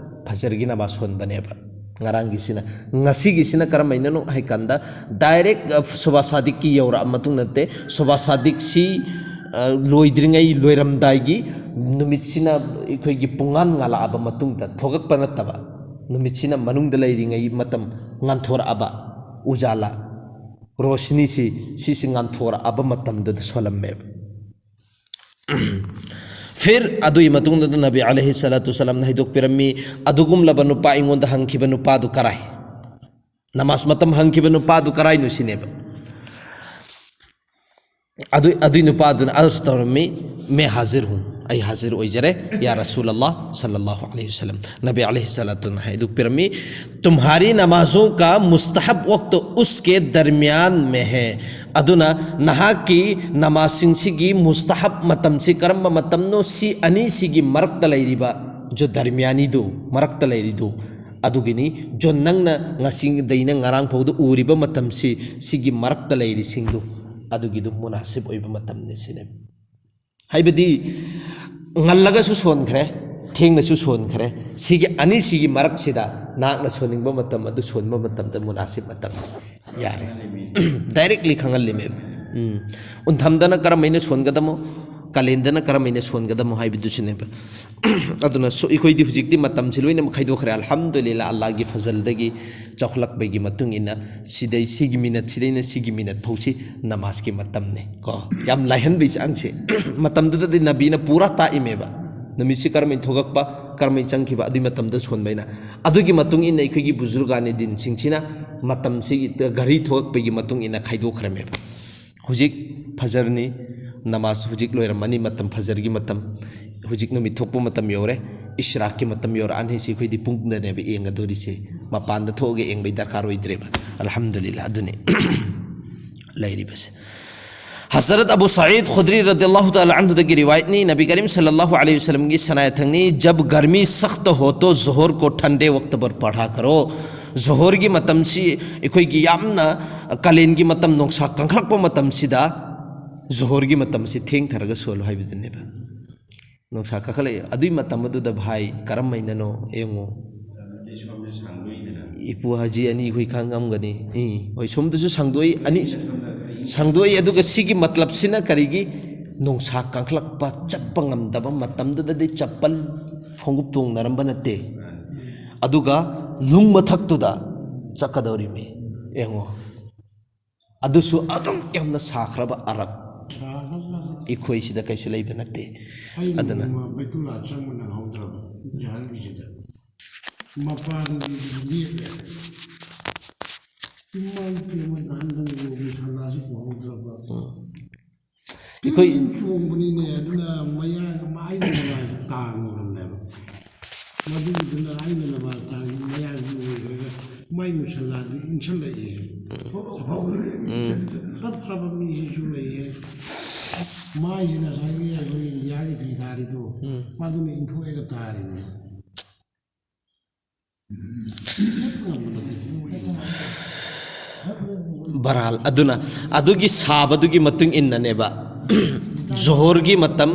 ꯐꯖꯔꯒꯤ ꯅꯃꯥꯖ ꯁꯣꯟꯕꯅꯦꯕ꯫ ꯉꯔꯥꯡꯒꯤꯁꯤꯅ꯫ ꯉꯁꯤꯒꯤꯁꯤꯅ ꯀꯔꯝꯍꯥꯏꯅꯅꯣ ꯍꯥꯏꯀꯥꯟꯗ, ꯗꯥꯏꯔꯦꯛ, ꯑ, ꯁꯨꯕꯥ ꯁꯥꯗꯤꯛꯀꯤ ꯌꯧꯔꯛꯑ ꯃꯇꯨꯡ ꯅꯠꯇꯦ, ꯁꯨꯕꯥ ꯁꯥꯗꯤꯛꯁꯤ, ꯑ, ꯂꯣꯏꯗ꯭ꯔꯤꯉꯩ, ꯂꯣꯏꯔꯝꯗꯥꯏꯒꯤ ꯅꯨꯃꯤꯠꯁꯤꯅ ꯑꯩꯈꯣꯏꯒꯤ ꯄꯨꯡꯉꯥꯟ ꯉꯥꯜꯂꯛꯑꯕ ꯃꯇꯨꯡꯗ, ꯊꯣꯛꯂꯛꯄ ꯅꯠꯇꯕ, ꯅꯨꯃꯤꯠꯁꯤꯅ ꯃꯅꯨꯡꯗ ꯂꯩꯔꯤꯉꯩ ꯃꯇꯝ, ꯉꯥꯟꯊꯣꯔꯛꯑꯕ, ꯎꯖꯥꯂꯥ, ꯔꯣꯁꯅꯤꯁꯤ, ꯁꯤꯁꯤ ꯉꯥꯟꯊꯣꯔꯛꯑꯕ ꯃꯇꯝꯗꯨꯗ ꯁꯣꯜꯂꯝꯃꯦꯕ꯫ ꯐꯤꯔ, ꯑꯗꯨꯒꯤ ꯃꯇꯨꯡꯗ ꯅꯕꯤ ꯑꯂꯩꯍꯤ ꯁꯂꯥꯇꯨ ꯁꯂꯥꯝꯅ ꯍꯥꯏꯗꯣꯛꯄꯤꯔꯝꯃꯤ, ꯑꯗꯨꯒꯨꯝꯂꯕ ꯅꯨꯄꯥ ꯑꯩꯉꯣꯟꯗ ꯍꯪꯈꯤꯕ ꯅꯨꯄꯥꯗꯨ ꯀꯔꯥꯏ? ꯅꯃꯥꯖ ꯃꯇꯝ ꯍꯪꯈꯤꯕ ꯅꯨꯄꯥꯗꯨ ꯀꯔꯥꯏꯅꯣ ꯁꯤꯅꯦꯕ꯫ ꯑꯗꯨ ꯑꯗꯨꯏ ꯅꯨꯄꯥꯗꯨꯅ ꯑꯔꯖ ꯇꯧꯔꯝꯃꯤ, "ꯃꯦ ꯍꯥꯖꯤꯔ ꯍꯨ, ꯑꯩ ꯍꯥꯖꯤꯔ ꯑꯣꯏꯖꯔꯦ, ꯌꯥ ꯔꯁꯨꯜ ꯑꯜꯂꯥꯍ ꯁꯜꯂꯜꯂꯥꯍꯨ ꯑꯂꯩꯍꯤ ꯋꯁꯜꯂꯝ"꯫ ꯅꯕꯤ ꯑꯂꯩꯍꯤ ꯁꯂꯥꯇꯨꯅ ꯍꯥꯏꯗꯣꯛꯄꯤꯔꯝꯃꯤ, "ꯇꯨꯝꯍꯥꯔꯤ ꯅꯃꯥꯖꯣ ꯀꯥ ꯃꯨꯁꯇꯍꯕ ꯋꯛꯇ ꯎꯁꯀꯦ ꯗꯔꯃꯤꯌꯥꯟ ꯃꯦ ꯍꯦ"꯫ ꯑꯗꯨꯅ ꯅꯍꯥꯛꯀꯤ ꯅꯃꯥꯖꯁꯤꯡꯁꯤꯒꯤ ꯃꯨꯁꯇꯍꯕ ꯃꯇꯝꯁꯤ ꯀꯔꯝꯕ ꯃꯇꯝꯅꯣ? ꯁꯤ ꯑꯅꯤꯁꯤꯒꯤ ꯃꯔꯛꯇ ꯂꯩꯔꯤꯕ, ꯖꯣ ꯗꯔꯃꯤꯌꯥꯅꯤꯗꯨ, ꯃꯔꯛꯇ ꯂꯩꯔꯤꯗꯨ, ꯑꯗꯨꯒꯤꯅꯤ꯫ ꯖꯣ ꯅꯪꯅ ꯉꯁꯤꯗꯩꯅ ꯉꯔꯥꯡ ꯐꯥꯎꯗ ꯎꯔꯤꯕ ꯃꯇꯝꯁꯤ, ꯁꯤꯒꯤ ꯃꯔꯛꯇ ꯂꯩꯔꯤꯁꯤꯡꯗꯨ, ꯑꯗꯨꯒꯤꯗꯨ ꯃꯨꯅꯥꯁꯤꯕ ꯑꯣꯏꯕ ꯃꯇꯝꯅꯤ ꯁꯤꯅꯦ꯫ ꯍꯥꯏꯕꯗꯤ ꯉꯜꯂꯒꯁꯨ ꯁꯣꯟꯈ꯭ꯔꯦ, ꯊꯦꯡꯅꯁꯨ ꯁꯣꯟꯈ꯭ꯔꯦ꯫ ꯁꯤꯒꯤ ꯑꯅꯤꯁꯤꯒꯤ ꯃꯔꯛꯁꯤꯗ ꯅꯍꯥꯛꯅ ꯁꯣꯟꯅꯤꯡꯕ ꯃꯇꯝ ꯑꯗꯨ ꯁꯣꯟꯕ ꯃꯇꯝꯗ ꯃꯨꯅꯥꯁꯤꯕ ꯃꯇꯝ ꯌꯥꯔꯦ꯫ ꯗꯥꯏꯔꯦꯛꯂꯤ ꯈꯪꯍꯜꯂꯤꯃꯦꯕ꯫ ꯎꯝ꯫ ꯎꯟꯊꯝꯗꯅ ꯀꯔꯝ ꯍꯥꯏꯅ ꯁꯣꯟꯒꯗꯃꯣ, ꯀꯥꯂꯦꯟꯗꯅ ꯀꯔꯝ ꯍꯥꯏꯅ ꯁꯣꯟꯒꯗꯃꯣ ꯍꯥꯏꯕꯗꯨꯁꯨꯅꯦꯕ꯫ ꯑꯗꯨꯅ ꯁꯨ-, ꯑꯩꯈꯣꯏꯗꯤ ꯍꯧꯖꯤꯛꯇꯤ ꯃꯇꯝꯁꯤ ꯂꯣꯏꯅꯃꯛ ꯈꯥꯏꯗꯣꯛꯈ꯭ꯔꯦ, ꯑꯜꯍꯝꯗꯨꯂꯤꯜꯂꯥ, ꯑꯜꯂꯥꯍꯒꯤ ꯐꯖꯜꯗꯒꯤ ꯆꯥꯎꯈꯠꯂꯛꯄꯒꯤ ꯃꯇꯨꯡ ꯏꯟꯅ꯫ ꯁꯤꯗꯩ, ꯁꯤꯒꯤ ꯃꯤꯅꯠ ꯁꯤꯗꯩꯅ ꯁꯤꯒꯤ ꯃꯤꯅꯠ ꯐꯥꯎꯁꯤ ꯅꯃꯥꯖꯀꯤ ꯃꯇꯝꯅꯤ ꯀꯣ꯫ ꯌꯥꯝ ꯂꯥꯏꯍꯟꯕꯒꯤ ꯆꯥꯡꯁꯦ꯫ ꯃꯇꯝꯗꯨꯗꯗꯤ ꯅꯕꯤꯅ ꯄꯨꯔꯥ ꯇꯥꯛꯏꯃꯦꯕ, ꯅꯨꯃꯤꯠꯁꯤ ꯀꯔꯝꯍꯥꯏꯅ ꯊꯣꯛꯂꯛꯄ, ꯀꯔꯝꯍꯥꯏꯅ ꯆꯪꯈꯤꯕ, ꯑꯗꯨꯒꯤ ꯃꯇꯝꯗ ꯁꯣꯟꯕ ꯍꯥꯏꯅ꯫ ꯑꯗꯨꯒꯤ ꯃꯇꯨꯡ ꯏꯟꯅ ꯑꯩꯈꯣꯏꯒꯤ ꯕꯨꯖꯨꯔꯒꯥꯅꯤ ꯗꯤꯟꯁꯤꯡꯁꯤꯅ ꯃꯇꯝꯁꯤ ꯘꯔꯤ ꯊꯣꯛꯂꯛꯄꯒꯤ ꯃꯇꯨꯡ ꯏꯟꯅ ꯈꯥꯏꯗꯣꯛꯈ꯭ꯔꯃꯦꯕ꯫ ꯍꯧꯖꯤꯛ ꯐꯖꯔꯅꯤ, ꯅꯃꯥꯖ ꯍꯧꯖꯤꯛ ꯂꯣꯏꯔꯝꯃꯅꯤ, ꯃꯇꯝ ꯐꯖꯔꯒꯤ ꯃꯇꯝ, ꯍꯧꯖꯤꯛ ꯅꯨꯃꯤꯠ ꯊꯣꯛꯄ ꯃꯇꯝ ꯌꯧꯔꯦ, ꯏꯁ꯭ꯔꯥꯛꯀꯤ ꯃꯇꯝ ꯌꯧꯔꯛꯑꯅꯤ꯫ ꯁꯤ ꯑꯩꯈꯣꯏꯗꯤ ꯄꯨꯡꯗꯅꯦꯕ ꯌꯦꯡꯒꯗꯧꯔꯤꯁꯦ, ꯃꯄꯥꯟꯗ ꯊꯣꯛꯑꯒ ꯌꯦꯡꯕꯩ ꯗꯔꯀꯥꯔ ꯑꯣꯏꯗ꯭ꯔꯦꯕ꯫ ꯑꯜꯍꯝꯗꯨꯂꯤꯜꯂꯥ, ꯑꯗꯨꯅꯤ ꯂꯩꯔꯤꯕꯁꯦ꯫ ꯍꯖꯔꯠ ꯑꯕꯨ ꯁꯌꯤꯗ ꯈꯨꯗ꯭ꯔꯤ ꯔꯗꯤꯌꯜꯂꯥꯍꯨ ꯇꯥꯂꯥ ꯑꯟꯍꯨꯗꯒꯤ ꯔꯤꯋꯥꯌꯠꯅꯤ, ꯅꯕꯤ ꯀꯔꯤꯝ ꯁꯜꯂꯜꯂꯥꯍꯨ ꯑꯂꯩꯍꯤ ꯋꯁꯜꯂꯝꯒꯤ ꯁꯅꯥꯌꯠ ꯊꯪꯅꯤ, "ꯖꯕ ꯒꯔꯃꯤ ꯁꯈꯠ ꯍꯣ ꯇꯣ ꯖꯣꯍꯣꯔ ꯀꯣ ꯊꯟꯗꯦ ꯋꯛꯇ ꯄꯔ ꯄꯔꯥ ꯀꯔꯣ"꯫ ꯖꯣꯍꯣꯔꯒꯤ ꯃꯇꯝꯁꯤ, ꯑꯩꯈꯣꯏꯒꯤ ꯌꯥꯝꯅ ꯀꯥꯂꯦꯟꯒꯤ ꯃꯇꯝ, ꯅꯨꯡꯁꯥ ꯀꯟꯈꯠꯂꯛꯄ ꯃꯇꯝꯁꯤꯗ ꯖꯣꯍꯣꯔꯒꯤ ꯃꯇꯝꯁꯤ ꯊꯦꯡꯊꯔꯒ ꯁꯣꯜꯂꯨ ꯍꯥꯏꯕꯗꯨꯅꯦꯕ꯫ ꯅꯨꯡꯁꯥ ꯀꯟꯈꯠꯂꯛꯏ, ꯑꯗꯨꯏ ꯃꯇꯝ ꯑꯗꯨꯗ ꯚꯥꯏ ꯀꯔꯝ ꯍꯥꯏꯅꯅꯣ ꯌꯦꯡꯉꯣ꯫ ꯏꯄꯨ ꯍꯥꯖꯤ ꯑꯅꯤ ꯑꯩꯈꯣꯏ ꯈꯪꯉꯝꯒꯅꯤ꯫ ꯏ, ꯍꯣꯏ, ꯁꯣꯝꯗꯁꯨ ꯁꯥꯡꯗꯣꯛꯏ, ꯑꯅꯤ ꯁꯥꯡꯗꯣꯛꯏ, ꯑꯗꯨꯒ ꯁꯤꯒꯤ ꯃꯇꯂꯕꯁꯤꯅ ꯀꯔꯤꯒꯤ? ꯅꯨꯡꯁꯥ ꯀꯟꯈꯠꯂꯛꯄ, ꯆꯠꯄ ꯉꯝꯗꯕ ꯃꯇꯝꯗꯨꯗꯗꯤ ꯆꯄꯜ, ꯈꯣꯡꯎꯞ ꯇꯣꯡꯅꯔꯝꯕ ꯅꯠꯇꯦ꯫ ꯑꯗꯨꯒ ꯅꯨꯡ ꯃꯊꯛꯇꯨꯗ ꯆꯠꯀꯗꯧꯔꯤꯃꯤ꯫ ꯌꯦꯡꯉꯣ, ꯑꯗꯨꯁꯨ ꯑꯗꯨꯛ ꯌꯥꯝꯅ ꯁꯥꯈ꯭ꯔꯕ ꯑꯔꯛ꯫ ꯁꯥꯈ꯭ꯔꯕ ꯑꯔꯛ꯫ ꯑꯩꯈꯣꯏꯁꯤꯗ ꯀꯩꯁꯨ ꯂꯩꯕ ꯅꯠꯇꯦ꯫ ꯑꯩ ꯑꯗꯨꯅ ꯅꯣꯡꯃ ꯕꯩꯇꯨꯜꯂꯥ ꯆꯪꯕ ꯅꯪꯍꯧꯗ꯭ꯔꯕ, ꯖꯍꯜꯒꯤꯁꯤꯗ꯫ ꯃꯄꯥꯟꯒꯤ ꯂꯦꯞꯄꯦ꯫ ꯏꯃꯥ ꯏꯄꯦꯝꯃ ꯗꯥꯟꯗꯅ ꯌꯧꯕ ꯁꯂꯥꯁꯤ ꯄꯨꯍꯧꯗ꯭ꯔꯕ꯫ ꯎꯝ꯫ ꯑꯩꯈꯣꯏ ꯆꯣꯡꯕꯅꯤꯅꯦ꯫ ꯑꯗꯨꯅ ꯃꯌꯥ, ꯑꯩꯅ ꯅꯃꯥꯖ ꯇꯥꯡꯉꯨꯔꯕꯅꯦꯕ꯫ ꯃꯗꯨꯒꯤꯗꯨꯅ ꯑꯩꯅ ꯅꯃꯥꯖ ꯇꯥꯡ ꯃꯌꯥꯁꯤ ꯑꯣꯏꯈ꯭ꯔꯒ ꯃꯥꯏ ꯃꯨꯁꯜꯂꯥꯗꯨ ꯏꯟꯁꯜꯂꯛꯑꯦ꯫ ꯐꯠꯇ꯭ꯔꯕ ꯃꯤꯁꯤꯁꯨ ꯂꯩꯌꯦ꯫ ꯃꯥꯏꯁꯤꯅ ꯉꯁꯥꯏꯒꯤ ꯑꯩꯈꯣꯏ ꯏꯟꯗꯤꯌꯥꯒꯤ ꯐꯤ ꯊꯥꯔꯤꯗꯣ, ꯃꯗꯨꯅ ꯏꯟꯊꯣꯛꯑꯒ ꯇꯥꯔꯤꯕꯅꯤ꯫ ꯕꯔꯥꯜ ꯑꯗꯨꯅ ꯑꯗꯨꯒꯤ ꯁꯥꯕꯗꯨꯒꯤ ꯃꯇꯨꯡ ꯏꯟꯅꯅꯦꯕ꯫ ꯖꯣꯍꯣꯔꯒꯤ ꯃꯇꯝ,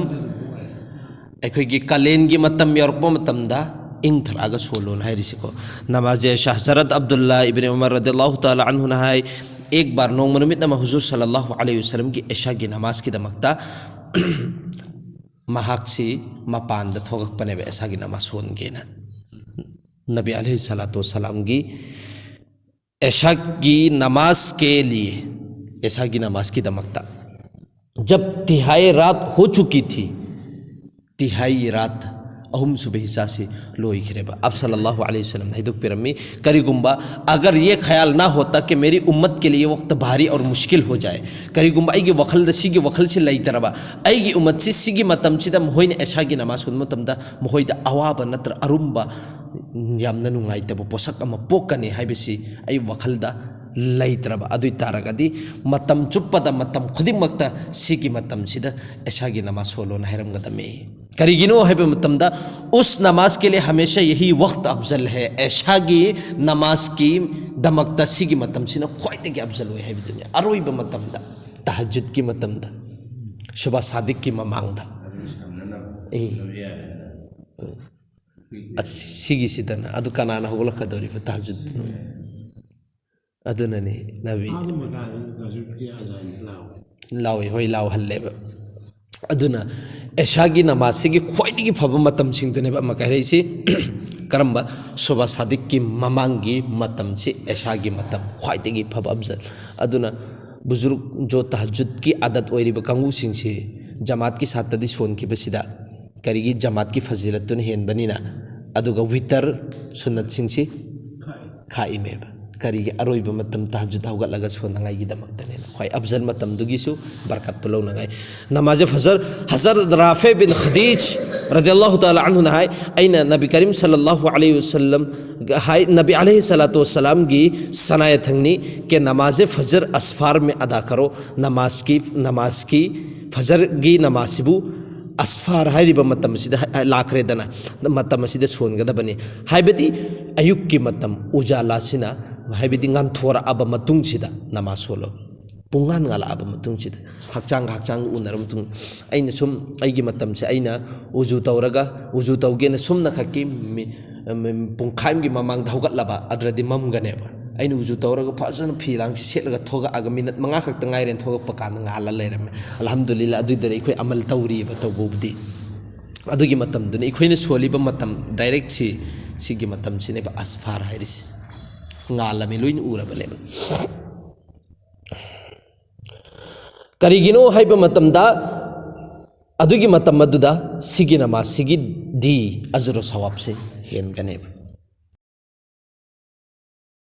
ꯑꯩꯈꯣꯏꯒꯤ ꯀꯥꯂꯦꯟꯒꯤ ꯃꯇꯝ ꯌꯧꯔꯛꯄ ꯃꯇꯝꯗ ꯏꯪꯊꯔꯛꯑꯒ ꯁꯣꯜꯂꯣꯅ ꯍꯥꯏꯔꯤꯁꯤꯀꯣ꯫ ꯅꯃꯥꯖꯦ ꯏꯁꯥ ꯍꯖꯔꯠ ꯑꯕꯗꯨꯜꯂꯥ ꯏꯕꯅꯤ ꯎꯃꯔ ꯔꯗꯤꯌꯜꯂꯥꯍꯨ ꯇꯥꯂꯥ ꯑꯟꯍꯨꯅ ꯍꯥꯏ, ꯑꯦꯛ ꯕꯥꯔ, ꯅꯣꯡꯃ ꯅꯨꯃꯤꯠ ꯑꯃ ꯍꯨꯖꯨꯔ ꯁꯜꯂꯜꯂꯥꯍꯨ ꯑꯂꯩꯍꯤ ꯋꯁꯜꯂꯝꯒꯤ ꯏꯁꯥꯒꯤ ꯅꯃꯥꯖꯀꯤꯗꯃꯛꯇ ꯃꯍꯥꯛꯁꯤ ꯃꯄꯥꯟꯗ ꯊꯣꯛꯂꯛꯄꯅꯦꯕ ꯏꯁꯥꯒꯤ ꯅꯃꯥꯖ ꯁꯣꯟꯒꯦꯅ꯫ ꯅꯕꯤ ꯑꯂꯩꯍꯤ ꯁꯂꯥꯇꯨ ꯋꯁꯁꯂꯥꯝꯒꯤ ꯏꯁꯥꯒꯤ ꯅꯃꯥꯖ ꯀꯦ ꯂꯤꯌꯦ, ꯏꯁꯥꯒꯤ ꯅꯃꯥꯖꯀꯤꯗꯃꯛꯇ꯫ ꯖꯕ ꯇꯤꯍꯥꯏ ꯔꯥꯠ ꯍꯣ ꯆꯨꯀꯤ ꯊꯤ, ꯇꯤꯍꯥꯏ ꯔꯥꯠ, ꯑꯍꯨꯝꯁꯨꯕ ꯍꯤꯁꯥꯁꯤ ꯂꯣꯏꯈ꯭ꯔꯦꯕ꯫ ꯑꯞ ꯁꯜꯂꯜꯂꯥꯍꯨ ꯑꯂꯩꯍꯤ ꯋꯁꯜꯂꯝꯅ ꯍꯥꯏꯗꯣꯛꯄꯤꯔꯝꯃꯤ, ꯀꯔꯤꯒꯨꯝꯕ ꯑꯒꯔ ꯌꯦ ꯈꯌꯥꯜ ꯅꯥ ꯍꯣꯇꯥ ꯀꯤ ꯃꯦꯔꯤ ꯎꯝꯃꯠ ꯀꯦ ꯂꯤꯌꯦ ꯋꯛꯇ ꯚꯥꯔꯤ ꯑꯧꯔ ꯃꯨꯁꯀꯤꯜ ꯍꯣ ꯖꯥꯌꯦ, ꯀꯔꯤꯒꯨꯝꯕ ꯑꯩꯒꯤ ꯋꯥꯈꯜꯗ ꯁꯤꯒꯤ ꯋꯥꯈꯜꯁꯤ ꯂꯩꯇ꯭ꯔꯕ, ꯑꯩꯒꯤ ꯎꯝꯃꯠꯁꯤ ꯁꯤꯒꯤ ꯃꯇꯝꯁꯤꯗ ꯃꯈꯣꯏꯅ ꯏꯁꯥꯒꯤ ꯅꯃꯥꯖ ꯁꯣꯟꯕ ꯃꯇꯝꯗ ꯃꯈꯣꯏꯗ ꯑꯋꯥꯕ ꯅꯠꯇ꯭ꯔ ꯑꯔꯨꯝꯕ ꯌꯥꯝꯅ ꯅꯨꯡꯉꯥꯏꯇꯕ ꯄꯣꯠꯁꯛ ꯑꯃ ꯄꯣꯛꯀꯅꯤ ꯍꯥꯏꯕꯁꯤ ꯑꯩ ꯋꯥꯈꯜꯗ ꯂꯩꯇ꯭ꯔꯕ, ꯑꯗꯨ ꯑꯣꯏ ꯇꯥꯔꯒꯗꯤ ꯃꯇꯝ ꯆꯨꯞꯄꯗ, ꯃꯇꯝ ꯈꯨꯗꯤꯡꯃꯛꯇ ꯁꯤꯒꯤ ꯃꯇꯝꯁꯤꯗ ꯏꯁꯥꯒꯤ ꯅꯃꯥꯖ ꯁꯣꯜꯂꯣꯅ ꯍꯥꯏꯔꯝꯒꯗꯕꯅꯤ꯫ ꯀꯔꯤꯒꯤꯅꯣ ꯍꯥꯏꯕ ꯃꯇꯝꯗ, ꯎꯁ ꯅꯃꯥꯖ ꯀꯦ ꯂꯤꯌꯦ ꯍꯃꯦꯁꯥ ꯌꯍꯤ ꯋꯛꯇ ꯑꯐꯖꯜ ꯍꯦ, ꯏꯁꯥꯒꯤ ꯅꯃꯥꯖꯀꯤ ꯗꯃꯛꯇ ꯁꯤꯒꯤ ꯃꯇꯝꯁꯤꯅ ꯈ꯭ꯋꯥꯏꯗꯒꯤ ꯑꯐꯖꯜ ꯑꯣꯏ ꯍꯥꯏꯕꯗꯨꯅꯤ꯫ ꯑꯔꯣꯏꯕ ꯃꯇꯝꯗ, ꯇꯍꯖꯨꯗꯀꯤ ꯃꯇꯝꯗ, ꯁꯨꯕꯥ ꯁꯥꯗꯤꯛꯀꯤ ꯃꯃꯥꯡꯗ꯫ ꯑꯦ꯫ ꯑꯁ, ꯁꯤꯒꯤꯁꯤꯗꯅ ꯑꯗꯨ ꯀꯅꯥꯅ ꯍꯧꯒꯠꯂꯛꯀꯗꯧꯔꯤꯕ ꯇꯍꯖꯨꯗ? ꯑꯗꯨꯅꯅꯤ ꯅꯕꯤ꯫ ꯑꯥꯗ ꯃꯀꯥꯗ ꯇꯍꯖꯨꯗꯀꯤ ꯑꯖꯥꯟ ꯂꯥꯎꯋꯦ꯫ ꯂꯥꯎꯏ, ꯍꯣꯏ, ꯂꯥꯎꯍꯜꯂꯦꯕ꯫ ꯑꯗꯨꯅ ꯏꯁꯥꯒꯤ ꯅꯃꯥꯖꯁꯤꯒꯤ ꯈ꯭ꯋꯥꯏꯗꯒꯤ ꯐꯕ ꯃꯇꯝꯁꯤꯡꯗꯨꯅꯦꯕ ꯑꯃꯨꯛꯀ ꯍꯥꯏꯔꯛꯏꯁꯤ꯫ ꯀꯔꯝꯕ? ꯁꯨꯕꯥ ꯁꯥꯗꯤꯛꯀꯤ ꯃꯃꯥꯡꯒꯤ ꯃꯇꯝꯁꯤ ꯏꯁꯥꯒꯤ ꯃꯇꯝ ꯈ꯭ꯋꯥꯏꯗꯒꯤ ꯐꯕ ꯑꯐꯖꯜ꯫ ꯑꯗꯨꯅ ꯕꯨꯖꯨꯔꯨꯛ ꯖꯣ ꯇꯍꯖꯨꯗꯀꯤ ꯑꯥꯗꯠ ꯑꯣꯏꯔꯤꯕ ꯀꯥꯡꯕꯨꯁꯤꯡꯁꯤ ꯖꯃꯥꯠꯀꯤ ꯁꯥꯠꯇꯗꯤ ꯁꯣꯟꯈꯤꯕꯁꯤꯗ ꯀꯔꯤꯒꯤ ꯖꯃꯥꯠꯀꯤ ꯐꯖꯤꯂꯠꯇꯨꯅ ꯍꯦꯟꯕꯅꯤꯅ, ꯑꯗꯨꯒ ꯋꯤꯇꯔ ꯁꯨꯟꯅꯠꯁꯤꯡꯁꯤ ꯈꯥꯛꯏꯃꯦꯕ꯫ ꯀꯔꯤꯒꯤ ꯑꯔꯣꯏꯕ ꯃꯇꯝ ꯇꯍꯖꯨꯗ ꯍꯧꯒꯠꯂꯒ ꯁꯣꯟꯅꯉꯥꯏꯒꯤꯗꯃꯛꯇꯅꯦꯅ꯫ ꯈ꯭ꯋꯥꯏ ꯑꯐꯖꯜ ꯃꯇꯝꯗꯨꯒꯤꯁꯨ ꯕꯔꯀꯠꯇꯨ ꯂꯧꯅꯉꯥꯏ꯫ ꯅꯃꯥꯖ ꯐꯖꯔ, ꯍꯖꯔꯠ ꯔꯥꯐꯦ ꯕꯤꯟ ꯈꯗꯤꯖ ꯔꯗꯤꯌꯜꯂꯥꯍꯨ ꯇꯥꯂꯥ ꯑꯟꯍꯨꯅ ꯍꯥꯏ, ꯑꯩꯅ ꯅꯕꯤ ꯀꯔꯤꯝ ꯁꯜꯂꯜꯂꯥꯍꯨ ꯑꯂꯩꯍꯤ ꯋꯁꯜꯂꯝ ꯍꯥꯏ, ꯅꯕꯤ ꯑꯂꯩꯍꯤ ꯁꯂꯥꯇꯨ ꯋꯁꯁꯂꯥꯝꯒꯤ ꯁꯅꯥꯌ ꯊꯪꯅꯤ ꯀꯦ ꯅꯃꯥꯖ ꯐꯖꯔ ꯑꯁꯐꯥꯔ ꯃꯦ ꯑꯗꯥ ꯀꯔꯣ, ꯅꯃꯥꯖꯀꯤ, ꯅꯃꯥꯖꯀꯤ, ꯐꯖꯔꯒꯤ ꯅꯃꯥꯖꯁꯤꯕꯨ ꯑꯁꯐꯥꯔ ꯍꯥꯏꯔꯤꯕ ꯃꯇꯝ ꯑꯁꯤꯗ ꯍ-, ꯂꯥꯛꯈ꯭ꯔꯦꯗꯅ, ꯃꯇꯝ ꯑꯁꯤꯗ ꯁꯣꯟꯒꯗꯕꯅꯤ꯫ ꯍꯥꯏꯕꯗꯤ ꯑꯌꯨꯛꯀꯤ ꯃꯇꯝ ꯎꯖꯥꯂꯥꯁꯤꯅ, ꯍꯥꯏꯕꯗꯤ ꯉꯥꯟꯊꯣꯔꯛꯑꯕ ꯃꯇꯨꯡꯁꯤꯗ ꯅꯃꯥꯖ ꯁꯣꯜꯂꯣ꯫ ꯄꯨꯡꯉꯥꯟ ꯉꯥꯜꯂꯛꯑꯕ ꯃꯇꯨꯡꯁꯤꯗ, ꯍꯛꯆꯥꯡꯒ ꯍꯛꯆꯥꯡꯒ ꯎꯅꯔꯕ ꯃꯇꯨꯡ, ꯑꯩꯅ ꯁꯨꯝ ꯑꯩꯒꯤ ꯃꯇꯝꯁꯦ ꯑꯩꯅ ꯎꯖꯨ ꯇꯧꯔꯒ, ꯎꯖꯨ ꯇꯧꯒꯦꯅ ꯁꯨꯝꯅ ꯈꯛꯀꯤ ꯃꯤ-, ꯄꯨꯡꯈꯥꯏ ꯑꯃꯒꯤ ꯃꯃꯥꯡꯗ ꯍꯧꯒꯠꯂꯕ ꯑꯗꯨꯗꯤ ꯃꯝꯒꯅꯦꯕ꯫ ꯑꯩꯅ ꯎꯖꯨ ꯇꯧꯔꯒ ꯐꯖꯅ ꯐꯤ ꯂꯥꯡꯁꯤ ꯁꯦꯠꯂꯒ ꯊꯣꯛꯂꯛꯑꯒ ꯃꯤꯅꯠ ꯃꯉꯥ ꯈꯛꯇ ꯉꯥꯏꯔꯦꯅ ꯊꯣꯛꯂꯛꯄ ꯀꯥꯟꯗ ꯉꯥꯜꯂ ꯂꯩꯔꯝꯃꯦ꯫ ꯑꯜꯍꯝꯗꯨꯂꯤꯜꯂꯥ, ꯑꯗꯨꯏꯗꯨꯅ ꯑꯩꯈꯣꯏ ꯑꯃꯜ ꯇꯧꯔꯤꯕ ꯇꯧꯕꯕꯨꯗꯤ꯫ ꯑꯗꯨꯒꯤ ꯃꯇꯝꯗꯨꯅ ꯑꯩꯈꯣꯏꯅ ꯁꯣꯜꯂꯤꯕ ꯃꯇꯝ ꯗꯥꯏꯔꯦꯛꯁꯤ, ꯁꯤꯒꯤ ꯃꯇꯝꯁꯤꯅꯦꯕ ꯑꯁꯐꯥꯔ ꯍꯥꯏꯔꯤꯁꯤ꯫ ꯉꯥꯜꯂꯝꯃꯤ, ꯂꯣꯏꯅ ꯎꯔꯕꯅꯦꯕ꯫ ꯀꯔꯤꯒꯤꯅꯣ ꯍꯥꯏꯕ ꯃꯇꯝꯗ ꯑꯗꯨꯒꯤ ꯃꯇꯝ ꯑꯗꯨꯗ ꯁꯤꯒꯤ ꯅꯃꯥꯖꯁꯤꯒꯤꯗꯤ ꯑꯖꯨꯔ ꯁꯋꯥꯕꯁꯦ ꯍꯦꯟꯒꯅꯦꯕ꯫